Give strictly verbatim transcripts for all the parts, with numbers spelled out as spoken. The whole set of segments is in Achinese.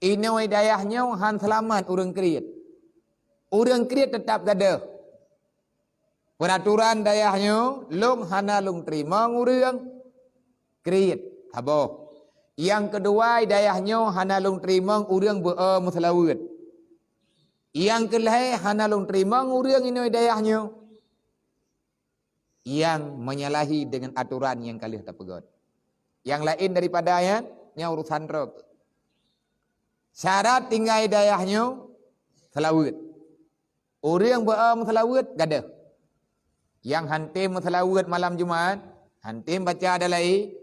Inoe dayah nyoe han seulamat ureuëng kriet. Ureuëng kriet teutab gadôh. Peuraturan dayah nyoe lôn hana lôn teurimong ureuëng kriet, saboh. Nyang keudua, dayah nyoe hana lôn teurimong ureuëng beu-o meuseulaweuet. Nyang keulhée, hana lôn teurimong ureuëng inoe dayah nyoe nyang menyalahi deungon atoran nyang ka lheueh tapeugét. Nyang laén daripada nyan, nyan urusan droe. Syarat tinggai dayah nyoe seulaweuet. Ureuëng beu-o meuseulaweuet gadôh. Nyang han tem meuseulaweuet malam Jumat, han tem baca Adalaé,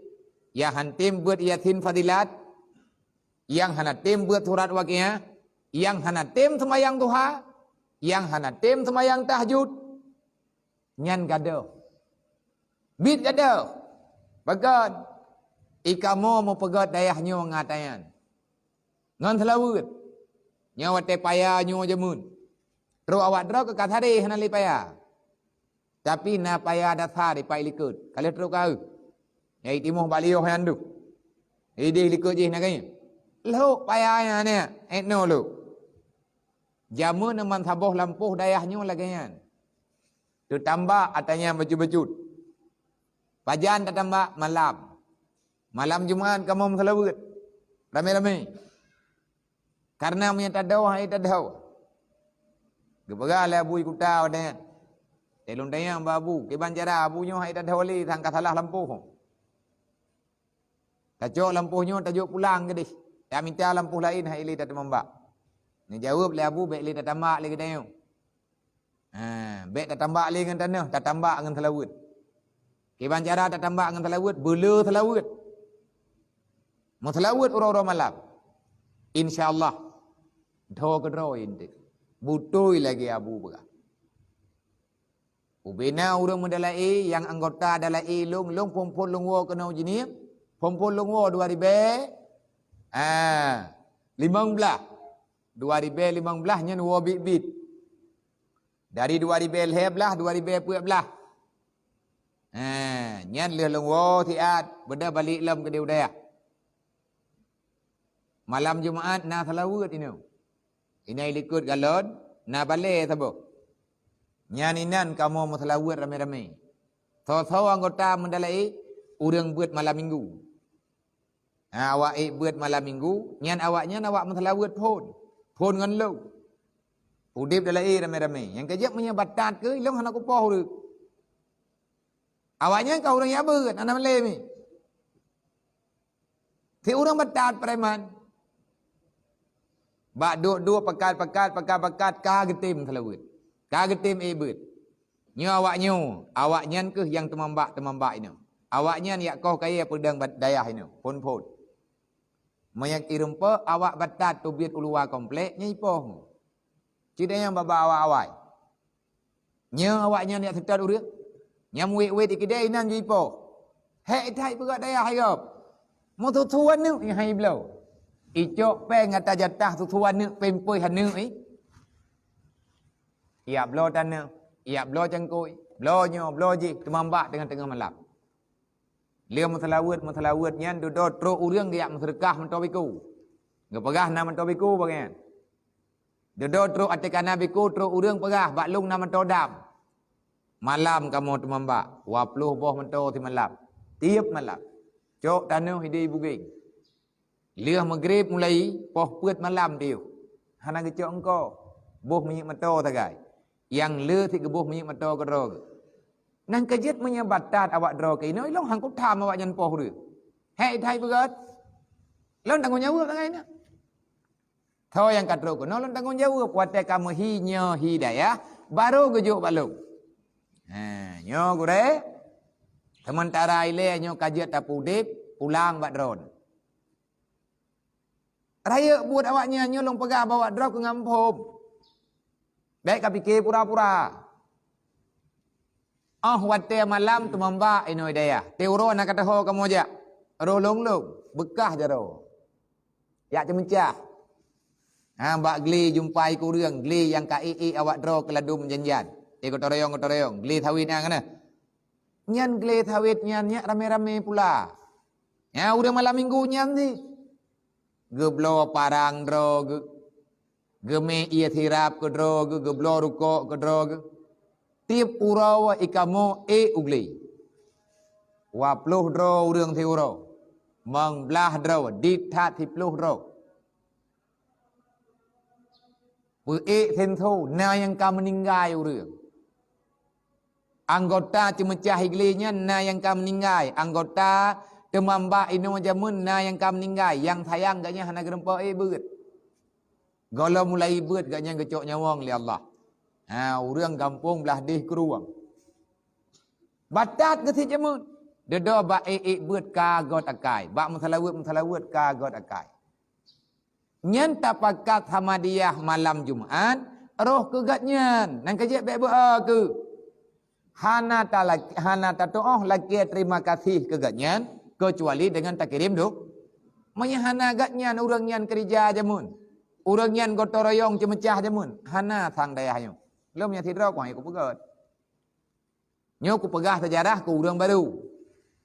nyang han tem beuet Yasin Fadilat, nyang hana tem beuet surat Waqiah, nyang hana tem seumayang duha, nyang hana tem seumayang tahajud, nyan gadôh. Biet gadôh. Pakon? I kamoe meupeugét dayah nyoe ngon ata nyan. Ngon seulaweuet. Nyoe watée paya nyoe jameun. Trok awak droe keu ka sadé hana lé paya. Tapi na paya dasar ipak likot. Ka lheueh trok ka eu. Nyang itimoh bak liyoh nyan deuh. Ideh likot jih na geuh. Lhok paya nyan, nyan. Ék no lhok. Jameun man saboh lampôh dayah nyoe lagée nyan. Teutambak ata nyan bacut-bacut. Pajan tatambak? Malam. Malam Jumat kamoe meuseulaweuet ramé-ramé. Kareuna meunyoe tadhoe, hai tadhoe. Geupeugah lé Abu Kuta watée nyan. Teuh lôn tanyong bak Abu, kiban cara Abu nyoe hai tadhoe lé sangka salah lampôh. Tacok lampôh nyoe tajok pulang keudeh. Tamita lampôh laén hai lé tateumambak. Neujaweueb lé Abu, bék lé tatambak lé geutanyoe. Ha, bék tatambak lé ngon tanoh, tatambak ngon seulaweuet. Kiban cara tatambak ngon seulaweuet, beuleu seulaweuet. Meuseulaweuet uroe-uroe malam. Insya Allah, dho keudroe inté. Beutôi lagée Abu peugah. Ubena ureuëng meudalaé nyang anggota dalaé lôn, lôn phon-phon lôn woe keunoe jinih, phon-phon lôn woe dua ribée, ah, limong blaih. Dua ribée limong blaih nyan woe biet-biet. Dari dua ribée lhée blaih, dua ribée peuet blaih. Ha, nyan lheueh lôn woe siat, beudôh balek lom keudeh u dayah. Malam Jumat na seulaweuet inoe. Inai likot galon, na balée saboh. Nyan inan kamoe meuseulaweuet ramé-ramé. Soe-soe anggota meudalaé ureuëng beuet malam minggu. Ha, awak ék beuet malam minggu, nyan awaknyan awak meuseulaweuet phon. Phon ngon lôn. Udeb dalaé ramé-ramé. Nyang keujeuet meunyoe batat keu ilong hana kupoh ureuëng. Awaknyan ka ureuëng jak beuet, hana malée mi. Si ureuëng batat preman. Bak duek-duek, pakat-pakat, pakat-pakat, ka geutem seulaweuet. Ka geutem ék beuet. Nyoe awak nyoe, awaknyan kheueh nyang teumambak-teumambak inoe. Awaknyan jak koh kayée peudong ba-, dayah inoe, phon-phon. Meunyoe ireumpok awak batat teubiet u luwa komplek, nyan ipoh. Cit nyang babah awai-awai. Nyoe awaknyan jak seutôt ureuëng. Nyang wét-wét di keudée inan jipoh. Hék that peugah dayah hai gob. Meututoe aneuk nyang hai bloe. Icok péng ata jatah tutoe aneuk, péng peuih aneuk i. Ijak bloe tanoh, ijak bloe cangkôi, bloe nyoe, bloe jih, teumambak teungoh-teungoh malam. Lheueh meuseulaweuet, meuseulaweuet nyan dudoe trok ureuëng geujak meuseudeukah meutoe biko. Geupeugah na meutoe biko bak nyan. Dudoe trok até kana biko trok ureuëng peugah bak lôn na meutoe dam. Malam kamoe teumambak, dua ploh boh meutoe simalam. Tieb malam. Cok tanoh ideh bugeng. Lheueh meugreb mulai poh peuet malam tiyôh. Hana geucok eungko. Boh minyeuk meutoe sagai. Nyang le sit geuboh minyeuk meutoe keudroe geuh. Nyan keujeuet meunyoe batat awak droe keunoe, ilong han kutham awaknyan poh ureuëng. Hék that peugah. Lôn tanggong jaweueb sagai nyan. Soe nyang ka trok keunoe lôn tanggong jaweueb watée ka meuhi nyoe hidayah, barô geujok bak lôn. Ha, nyoe gurée, seumeuntara ilée nyoe ka jeuet tapeuudeb, pulang bak droeneuh. Rayeuk buet awaknyan nyoe lôn peugah bak awak droe keu ngampôm. Bék ka pike pura-pura. Óh watée malam teumambak inoe dayah, teuh uroe na ka teuho kamoe jak. Roh lôn-lôn, beukah jaroe. Jak ceumeucah. Ha, bak glé jumpai keu ureuëng, glé nyang ka ék-ék awak droe keu ladôm jan-jan. Eh, gotong royong, gotong royong, glé sawét nyan kana. Nyan glé sawét nyan nyak ramé-ramé pula. Nyan ureuëng malam minggu nyan sit. Geubloe parang droe geuh, geumè ie sirab keu droe geuh, geubloe rukok keu droe geuh. Tiep uroe i kamoe ék u glé. Dua ploh droe ureuëng siuroe, meung blaih droe, dit that siploh droe. Peuék senso, na nyang ka meuninggai ureuëng. Anggota ceumeucah i glé nyan na nyang ka meuninggai, anggota teumamba inoe jameun na nyang ka meuninggai, nyang sayang geuh nyan hana geureumpok ék beuet. Gohlom mulai beuet geuh nyan geucok nyawöng lé Allah. Ha, ureuëng gampông blaih deh krueng. Batat geuh sit jameun. Dudoe bak ék-ék beuet ka göt akai, bak meuseulaweuet-meuseulaweuet ka göt akai. Nyan tapakat Ahmadiyah malam Jumat, roh keu gobnyan, nyang ka jeuet bék beu-o keu. Hana talak-, hana tatuoh lakée terima kasih keu gobnyan, keucuali deungon takirim doh. Meunyoe hana gobnyan, ureuëng nyan keurija jameun. Ureuëng nyan gotong royong ceumeucah jameun. Hana sang dayah nyoe. Lom nyang sidroe kong kupeugöt. Nyoe kupeugah seujarah keu ureuëng barô.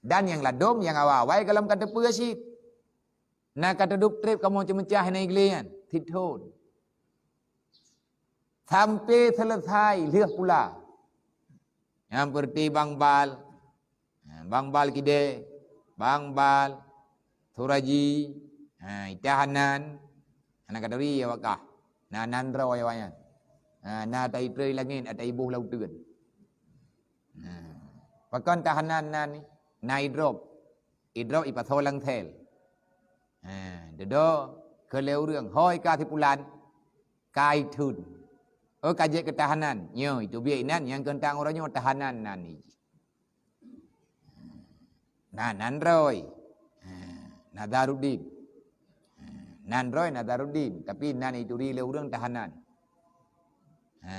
Dan nyang ladôm, nyang awai-awai gohlom ka teupeue cit. Na ka teudup treb kamoe ceumeucah inan i glé nyan, sit thon. Sampai seuleusai lheueh pula. Nyang peureuti Bang Bal, ha, Bang Bal Kidé, Bang Bal, Suraji, ha, Ita Hanan, hana ka turi awak kah. Na nan droe awak nyan. Ha, na ta itré langét, ata iboh lam uteuen. Ha. Pakon tahanan nan ni? Na idrop. Idrop ipasoe lam sel. Ha, dudoe keu lé ureuëng, "Hôi ka si pulan, ka itheun. Oh, ka jeuet keu tahanan." Nyoe, iteubiet inan nyang keuntang uroe nyoe tahanan nan ni. Na nan droe. Ha, Nazaruddin. Ha, nan droe Nazaruddin, tapi nan ituri lé ureuëng tahanan. Ha.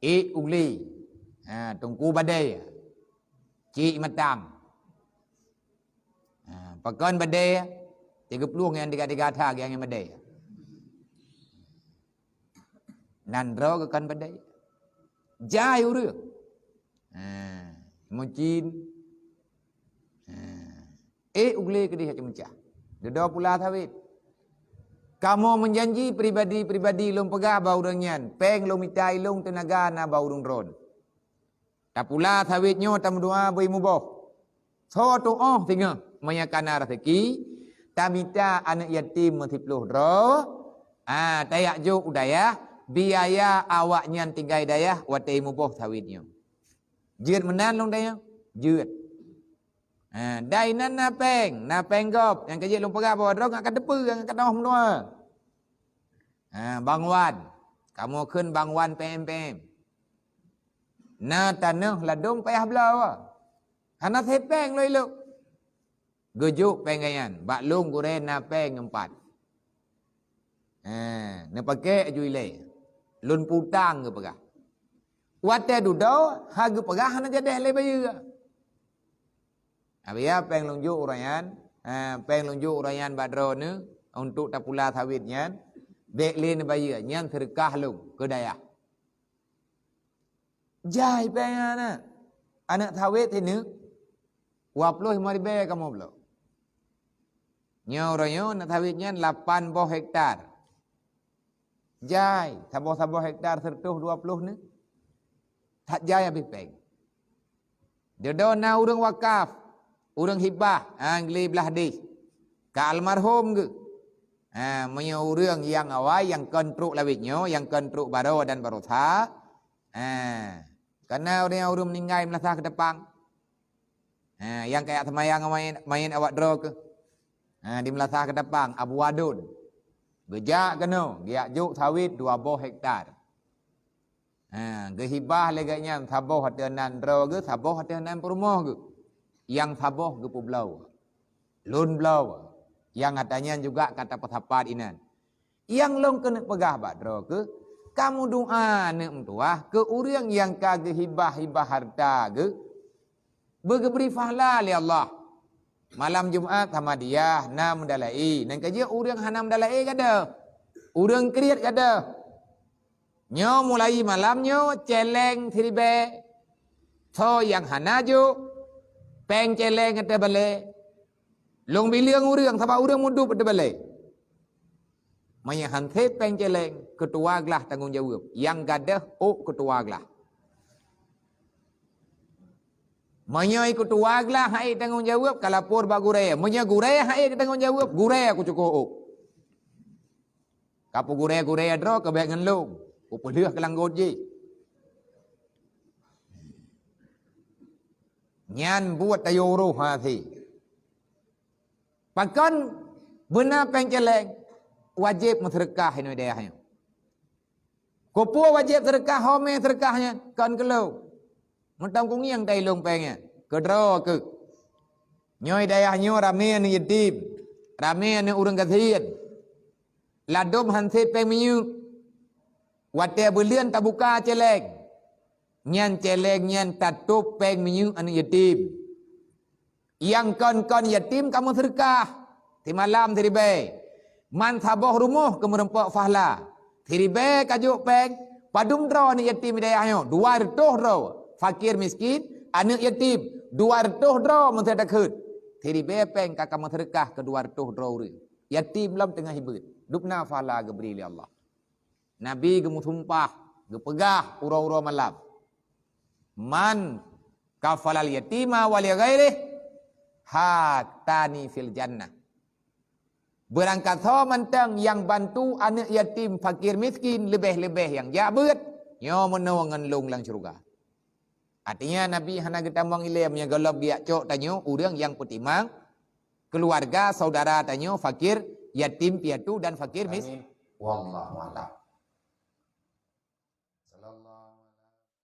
Ék u glé. Ha, Teungku Badé. Cik Matang. Ha, pakon Badé? Tiga puluh ngon tiga-tiga that nyang Badé. Nan droe geuh kon Badé. Jai ureuëng. Ha, meucin. Ha. Ék u glé keudeh ceumeucah. Dudoe pula sawét. Kamoe meujanji pribadi-pribadi lôn peugah bak ureuëng nyan, péng lôn mita ilôn teunaga na bak ureuëng droen. Tapula sawét nyoe tameudoa beu muboh. Soe tuoh singoh meunyoe ka na raseuki, tamita aneuëk yatim meusiploh droe, ha, tajak jok u dayah, biaya awaknyan tinggai dayah watée muboh sawét nyoe. Jeuet meunan lôn dayah? Jeuet. Ha, dai nan na péng, na péng gob, nyang ka jeuet lôn peugah bak droe ngat ka teupeue, ngat ka teuh meudoa. Ha, Bang Wan, kamoe kheun Bang Wan P M P M. Na tanoh ladôm payah bloe. Hana sé péng lôn ilok. Geujok péng geuh nyan, bak lôn gurée na péng empat. Ha, neupakée aju ilée. Lôn putang geupeugah. Watée dudoe, ha geupeugah hana jadeh lé bayeue. Abia péng lôn jok uroe nyan, ha, péng lôn jok uroe nyan bak droeneuh untuk tapula sawét nyan, bék lé neubayeue, nyan seudeukah lôn keu dayah. Jai péng aneuëk. Aneuëk sawét sineuk, dua ploh limong ribée kamoe bloe. Nyoe uroe nyoe aneuëk sawét nyan lapan boh hektar. Jai, saboh-saboh hektar seratus dua ploh ni. That jai habéh péng. Dudoe na ureuëng wakaf, ureuëng hibah, ha, glé blaih deh. Ka almarhum geuh. Ha, meunyoe ureuëng nyang awai, nyang kon trok lawét nyoe, nyang kon trok baroe dan baroesa, ha, kana ureuëng, ureuëng meuninggai meulasah keu tapang. Ha, nyang kajak seumayang mayét, mayét awak droe keuh. Ha, di meulasah keu tapang, Abu Wadon. Geujak keunoe, geujak jok sawét dua boh hektar. Ha, geuhibah lé gobnyan saboh ateueh nan droe geuh, saboh ateueh nan peurumoh geuh. Nyang saboh geupeubloe. Lôn bloe. Nyang ata nyan juga ka tapeusapat inan. Nyang lôn keuneuk peugah bak droe keuh, kamoe doa aneuëk meutuwah keu ureuëng nyang ka geuhibah-hibah hareuta geuh, beugeubri pahala lé Allah. Malam Jumat Ahmadiyah na meudalaé, nyang ka jeuet ureuëng hana meudalaé gadôh. Ureuëng kriet gadôh. Nyoe mulai malam nyoe céléng siribée. Soe nyang hana jok, péng céléng ateueh balée. Lôn bileueng ureuëng sabab ureuëng mudup teubalai. Meunyoe han sép péng céléng, keutua glah tanggong jaweueb. Nyang gadôh ôk keutua glah. Meunyoe keutua glah han ék tanggong jaweueb, ka lapor bak gurée. Meunyoe gurée han ék tanggong jaweueb, gurée kucukôh ôk. Ka peugurée-gurée droe keubeh ngon lôn, kupeulheueh keu langgot jih. Nyan buet tayue uroh hase. Pakon beuna péng céléng, wajéb meuseudeukah inoe dayah nyoe. Keupeue wajéb seudeukah, ho mé seudeukah nyan? Kon keu lôn. Mantong kungieng tai lôn péng nyan. Keudroe keuh. Nyoe dayah nyoe ramé aneuëk yatim, ramé aneuëk ureuëng gasien. Ladôm han sép péng minyeuk. Watée buleuen tabuka céléng, nyan céléng nyan tatôb péng minyeuk aneuëk yatim. Nyang kon-kon yatim ka meuseudeukah, simalam siribée. Man saboh rumoh keu meureumpok fahla, siribée ka jok péng. Padum droe aneuëk yatim di dayah nyoe? Dua reutôh droe. Fakir miskin, aneuëk yatim, dua reutôh droe meuseudeukah. Siribée péng ka, ka meuseudeukah keu dua reutôh droe ureuëng. Yatim lom teungoh hibeut, dubna fahla geubri lé Allah. Nabi geumeusumpah, geupeugah uroe-uroe malam, "Man kafalal yatima wa li ghairih, hatani fil jannah." Beurangkat soe mantong nyang bantu aneuëk yatim fakir miskin leubeh-leubeh nyang jak beuet, nyoe meunoe ngon lôn lam syeuruga. Artinya Nabi hana geutamong ilée meunyoe gohlom geujak cok tanyoe ureuëng nyang peutimang keuluwarga saudara tanyoe fakir, yatim piatu dan fakir mis-, Amin. Wallahu a'lam.